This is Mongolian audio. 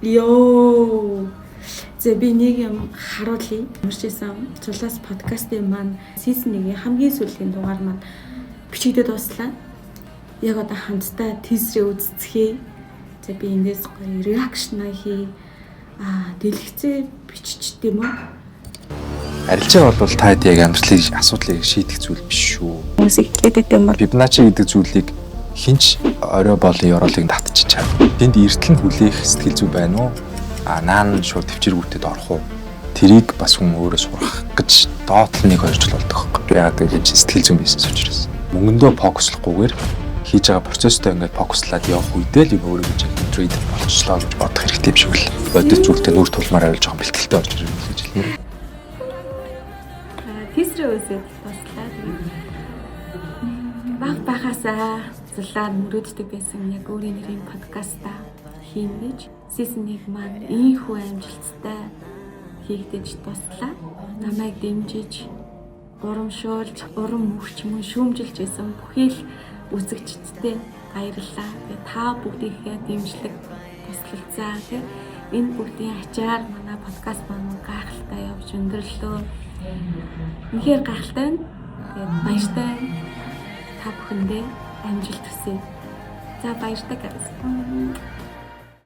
Йоо. За, би нэг юм харуулъя. Ямарчээсэн Зулаас подкастын маань season 1-ийн хамгийн сүүлийн дугаар маань бичигдээд дууслаа. Яг одоо хамтдаа teaser ээ үзцгээе. За, би эндээс гоё reaction хий. Аа, дэлгэцээ биччихдэг юм уу? Арилжаа бол та хэд яг амьдралын асуудлыг шийдэх зүйл биш шүү. Хүмүүс эхлээд байт юм бол Fibonacci гэдэг зүйлийг хэн ч орой болон ёроолыг татчих чад. Тэнд эртэл нь хүлээх сэтгэл зүй байна уу? А наан шууд төвчээргүүтэд орох уу? Тэрийг бас хүн өөрөө сурах гэж доотлол 1 2 жил болдог байхгүй. Яагаад гэвэл энэ чинь сэтгэл зүйн бизнес учраас. Мөнгөндөө focus лохгүйгээр хийж байгаа процесстой ингээд focus лаад явах үедээ л юм өөрөө гэж trader болчихлоо гэж бодох хэрэгтэй юм шиг л. Бодит зүйлтэй нүүр тулмаар авил жоохон бэлтгэлтэй орж ирнэ гэж хэлмээр. Teaser ээ үзээд дуслаа. Тэгээд баг бахасаа зулаар мөрөөддөг байсан яг өөрийн нэрийн подкаста хийнэ гэж. Season 1 маань ийнхүү амжилттай хийгдэж дуслаа. Намайг дэмжиж, урамшуулж, урам өгч, мөн шүүмжилж байсан бүхий л үзэгчдэд баярлалаа. Тэгээ та бүгдийнхээ дэмжлэг, туслалцаа, тий, энэ бүгдийн ачаар манай подкаст маань гайхалтай явж өндөрлөө. Үнэхээр гайхалтай байна. Тэгээд баяртай. Та бүхэндээ амжилт хүсье. За, баяртай, guys.